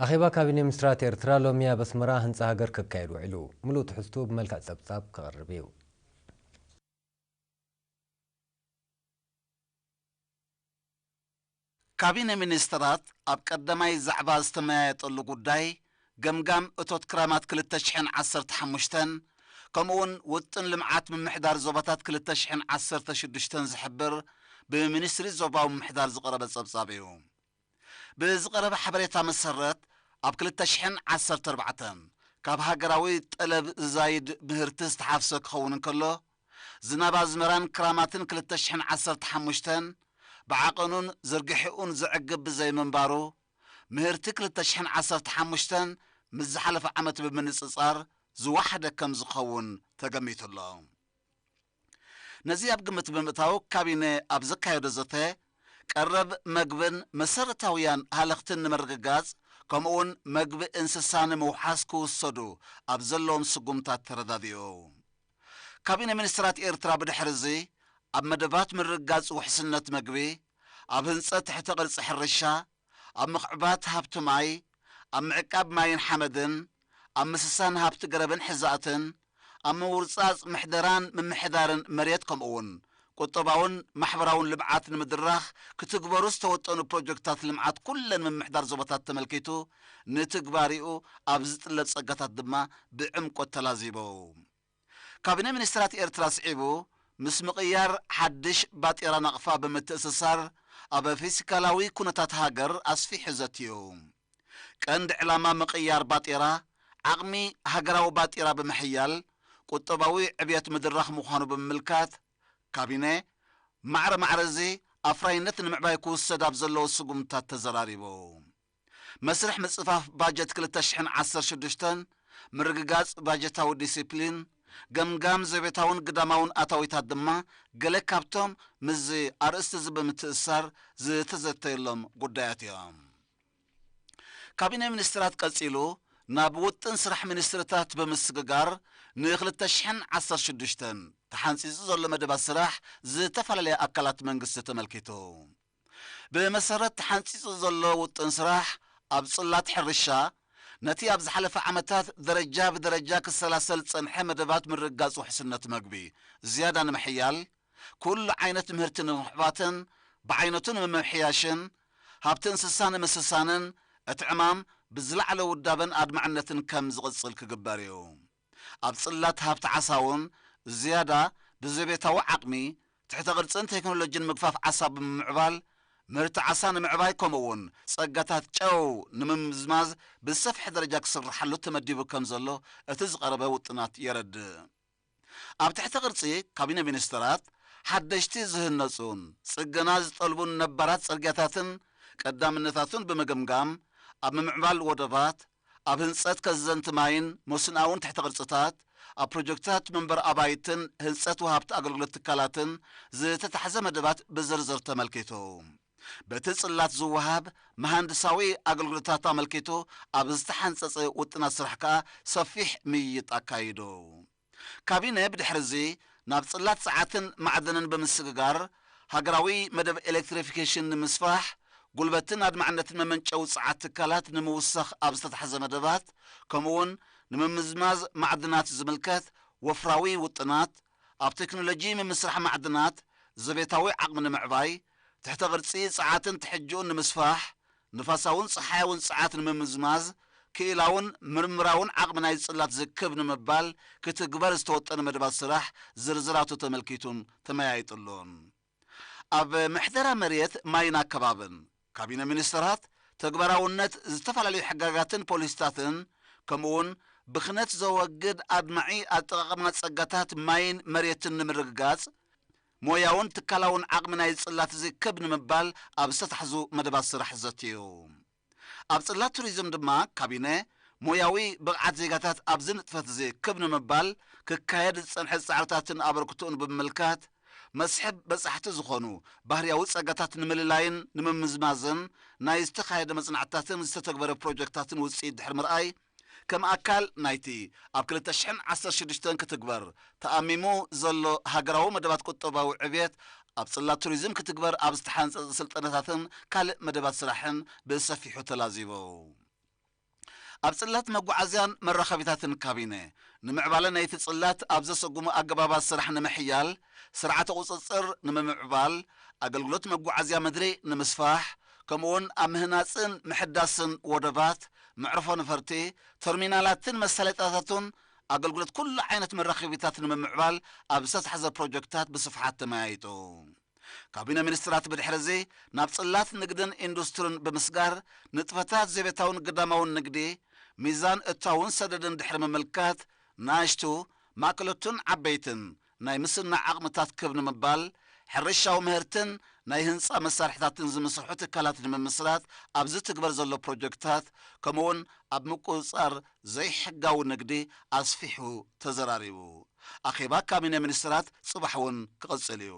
ኣኼባ ካቢኔ ሚኒስትራት ኤርትራ ሎሚ ኣብ ኣስመራ ህንጻ ሃገር ክካየድ ውዒሉ። ምሉእ ትሕዝቱ ብመልክዕ ጸብጻብ ክቐርብ እዩ። ካቢነ ሚኒስትራት ኣብ ቀዳማይ ዛዕባ ዝተመያየጠሉ ጉዳይ ገምጋም እቶት ክራማት ክልተ ሽሕን ዓሰርተ ሓሙሽተን፣ ከምኡውን ውጥን ልምዓት ምምሕዳር ዞባታት ክልተ ሽሕን ዓሰርተ ሽዱሽተን ዝሕብር ብሚኒስትሪ ዞባዊ ምምሕዳር ዝቐረበ ጸብጻብ እዩ። ብዝቐረበ ሓበሬታ መሰረት፣ ኣብ ክልተ ሽሕን ዓሰርተ ኣርባዕተን ካብ ሃገራዊ ጠለብ ዝዛይድ ምህርቲ ዝተሓፍሰ ክኸውን እንከሎ፣ ዝናብ ኣዝመራን ክራማትን ክልተ ሽሕን ዓሰርተ ሓሙሽተን ብዓቐኑን ዝርግሒኡን ዘዕግብ ብዘይምንባሩ፣ ምህርቲ ክልተ ሽሕን ዓሰርተ ሓሙሽተን ምስ ዝሓለፈ ዓመት ብምንጽጻር ዝወሓደ ከም ዝኸውን ተገሚቱ ኣሎ። ነዚ ኣብ ግምት ብምእታው፣ ካቢነ ኣብ ዘካየዶ ዘተ፣ ቀረብ መግብን መሰረታውያን ሃለኽትን ንምርግጋጽ፣ ከምኡውን መግቢ እንስሳ ንምውሓስ ክውሰዱ ኣብ ዘለዎም ስጉምታት ተረዳዲኡ። ካቢነ ሚኒስትራት ኤርትራ ብድሕሪ እዚ፣ ኣብ መደባት ምርግጋጽ ውሕስነት መግቢ፣ ኣብ ህንጸት ትሕተ ቅርጺ ሕርሻ፣ ኣብ ምኽዕባት ሃብቲ ማይ፣ ኣብ ምዕቃብ ማይን ሓመድን፣ ኣብ ምስሳን ሃብቲ ገረብን ሕዛእትን፣ ኣብ ምውርጻጽ ምሕደራን ምምሕዳርን መሬት፣ ከምኡውን ቁጠባውን ማሕበራውን ልምዓት ንምድራኽ ክትግበሩ ዝተወጠኑ ፕሮጀክትታት ልምዓት ኩለን ምምሕዳር ዞባታት ተመልኪቱ ንትግባሪኡ ኣብ ዝጥለብ ጸጋታት ድማ ብዕምቆት ተላዚቡ። ካቢነ ሚኒስትራት ኤርትራ ስዒቡ፣ ምስ ምቕያር ሓድሽ ባጤራ ናቕፋ ብምትእስሳር፣ ኣብ ፊስካላዊ ኩነታት ሃገር ኣስፊሑ ዘትዩ። ቀንዲ ዕላማ ምቕያር ባጤራ፣ ዓቕሚ ሃገራዊ ባጤራ ብምሕያል፣ ቁጠባዊ ዕብየት ምድራኽ ምዃኑ ብምምልካት፣ ካቢነ ማዕረ ማዕረ እዚ ኣፍራይነት ንምዕባይ ክውሰድ ኣብ ዘለዎ ስጉምታት ተዘራሪቡ። መስርሕ ምጽፋፍ ባጀት ክልተ ሽሕን ዓሰርተ ሽዱሽተን፣ ምርግጋጽ ባጀታዊ ዲሲፕሊን፣ ገምጋም ዘቤታውን ግዳማውን ኣታዊታት ድማ ገለ ካብቶም ምስዚ ኣርእስቲ እዚ ብምትእስሳር ዝተዘተየሎም ጉዳያት እዮም። ካቢነ ሚኒስትራት ቀጺሉ ናብ ውጥን ስራሕ ሚኒስትርታት ብምስግጋር፣ ንክልተ ሽሕን ዓሰርተ ሽዱሽተን ተሓንጺጹ ዘሎ መደባት ስራሕ ዝተፈላለያ ኣካላት መንግስቲ ተመልኪቱ። ብመሰረት ተሓንጺጹ ዘሎ ውጥን ስራሕ፣ ኣብ ጽላት ሕርሻ፣ ነቲ ኣብ ዝሓለፈ ዓመታት ደረጃ ብደረጃ ክሰላሰል ዝጸንሐ መደባት ምርግጋጽ ውሕስነት መግቢ ዝያዳ ንምሕያል፣ ኩሉ ዓይነት ምህርቲ ንምኽዕባትን ብዓይነቱ ንምምሕያሽን፣ ሃብቲ እንስሳ ንምስሳንን፣ እቲ ዕማም ብዝለዓለ ውዳበን ኣድማዕነትን ከም ዝቕጽል ክግበር እዩ። ኣብ ጽላት ሃብቲ ዓሳ እውን ዝያዳ ብዘቤታዊ ዓቕሚ፣ ትሕተ ቅርጽን ቴክኖሎጂን ምግፋፍ ዓሳ ብምምዕባል፣ ምህርቲ ዓሳ ንምዕባይ፣ ከምኡ እውን ጸጋታት ጨው ንምምዝማዝ ብዝሰፍሐ ደረጃ ክስርሓሉ ተመዲቡ ከም ዘሎ እቲ ዝቐረበ ውጥናት የረድእ። ኣብ ትሕተ ቅርጺ ካቢነ ሚኒስትራት፣ ሓደሽቲ ዝህነጹን ጽገና ዝጠልቡን ነባራት ጽርግያታትን ቀዳምነታቱን ብምግምጋም፣ ኣብ ምምዕባል ወደባት፣ ኣብ ህንጸት ከዘንቲ ማይን መስኖኣውን ትሕተ ቅርጽታት፣ ኣብ ፕሮጀክትታት መንበሪ ኣባይትን ህንጸት ወሃብቲ ኣገልግሎት ትካላትን ዝተታሕዘ መደባት ብዝርዝር ተመልኪቱ። በቲ ጽላት ዝወሃብ መሃንድሳዊ ኣገልግሎታት ኣመልኪቱ ኣብ ዝተሓንጸጸ ውጥናት ስራሕ ከኣ ሰፊሕ ምይይጥ ኣካይዱ። ካቢነ ብድሕሪ እዚ ናብ ጽላት ጸዓትን ማዕድንን ብምስግጋር፣ ሃገራዊ መደብ ኤሌክትሪፊኬሽን ንምስፋሕ፣ ጉልበትን ኣድማዕነትን መመንጨዊ ጸዓት ትካላት ንምውሳኽ ኣብ ዝተታሕዘ መደባት፣ ከምኡውን ንምምዝማዝ ማዕድናት ዝምልከት ወፍራዊ ውጥናት፣ ኣብ ቴክኖሎጂ ምምስራሕ ማዕድናት፣ ዘቤታዊ ዓቕሚ ንምዕባይ፣ ትሕተ ቅርጺ ጸዓትን ትሕጅኡን ንምስፋሕ፣ ንፋሳውን ጸሓያውን ጸዓት ንምምዝማዝ፣ ክኢላውን ምርምራውን ዓቕሚ ናይ ጽላት ዝክብ ንምባል ክትግበር ዝተወጠነ መደባት ስራሕ ዝርዝራቱ ተመልኪቱን ተመያይጥሉን። ኣብ ምሕደራ መሬት፣ ማይን ኣከባብን፣ ካቢነ ሚኒስትራት ተግባራውነት ዝተፈላለዩ ሕጋጋትን ፖሊሲታትን፣ ከምኡውን ብኽነት ዘወግድ ኣድማዒ ኣጠቓቕማ ጸጋታት ማይን መሬትን ንምርግጋጽ፣ ሞያውን ትካላውን ዓቕሚ ናይ ጽላት ዝክብ ንምባል ኣብ ዝተታሕዙ መደባት ስራሕ ዘትዩ። ኣብ ጽላት ቱሪዝም ድማ ካቢነ ሞያዊ ብቕዓት ዜጋታት ኣብዚ ንጥፈት እዚ ክብ ንምባል ክካየድ ዝጸንሐ ጻዕርታትን ኣበርክቶኡን ብምምልካት፣ መስሕብ በጻሕቲ ዝኾኑ ባህርያዊ ጸጋታት ንምልላይን ንምምዝማዝን ናይ ዝተኻየደ መጽናዕትታትን ዝተተግበረ ፕሮጀክትታትን ውጽኢት ድሕሪ ምርኣይ፣ ከም ኣካል ናይቲ ኣብ ክልተ ሽሕን ዓሰርተ ሽዱሽተን ክትግበር ተኣሚሙ ዘሎ ሃገራዊ መደባት ቁጠባዊ ዕብየት፣ ኣብ ጽላት ቱሪዝም ክትግበር ኣብ ዝተሓንጸጸ ስልጠናታትን ካልእ መደባት ስራሕን ብሰፊሑ ተላዚቡ። ኣብ ጽላት መጓዓዝያን መራኸቢታትን ካቢነ፣ ንምዕባለ ናይቲ ጽላት ኣብ ዘሰጉሙ ኣገባባት ስራሕ ንምሕያል፣ ስርዓተ ቁጽጽር ንምምዕባል፣ ኣገልግሎት መጓዓዝያ ምድሪ ንምስፋሕ፣ ከምኡውን ኣብ ምህናጽን ምሕዳስን ወደባት፣ መዕርፎ ነፈርቲ፣ ተርሚናላትን መሳለጥያታቱን ኣገልግሎት ኩሉ ዓይነት መራኸቢታት ንምምዕባል ኣብ ዝተታሕዘ ፕሮጀክታት ብስፍሓት ተመያይጡ። ካቢነ ሚኒስትራት ብድሕርዚ ናብ ጽላት ንግድን ኢንዱስትርን ብምስጋር፣ ንጥፈታት ዘቤታውን ግዳማውን ንግዲ፣ ሚዛን እታውን ሰደድን ድሕሪ ምምልካት፣ ንኣሽቱ፣ ማእከሎትን ዓበይትን ናይ ምስናዕ ዓቕምታት ክብ ንምባል፣ ሕርሻዊ ምህርትን ናይ ህንጻ መሳርሕታትን ዝምስርሑ ትካላት ንምምስራት ኣብ ዝትግበር ዘሎ ፕሮጀክታት፣ ከምኡውን ኣብ ምቁጽጻር ዘይሕጋዊ ንግዲ ኣስፊሑ ተዘራሪቡ። ኣኼባ ካቢነ ሚኒስትራት ጽባሕ እውን ክቕጽል እዩ።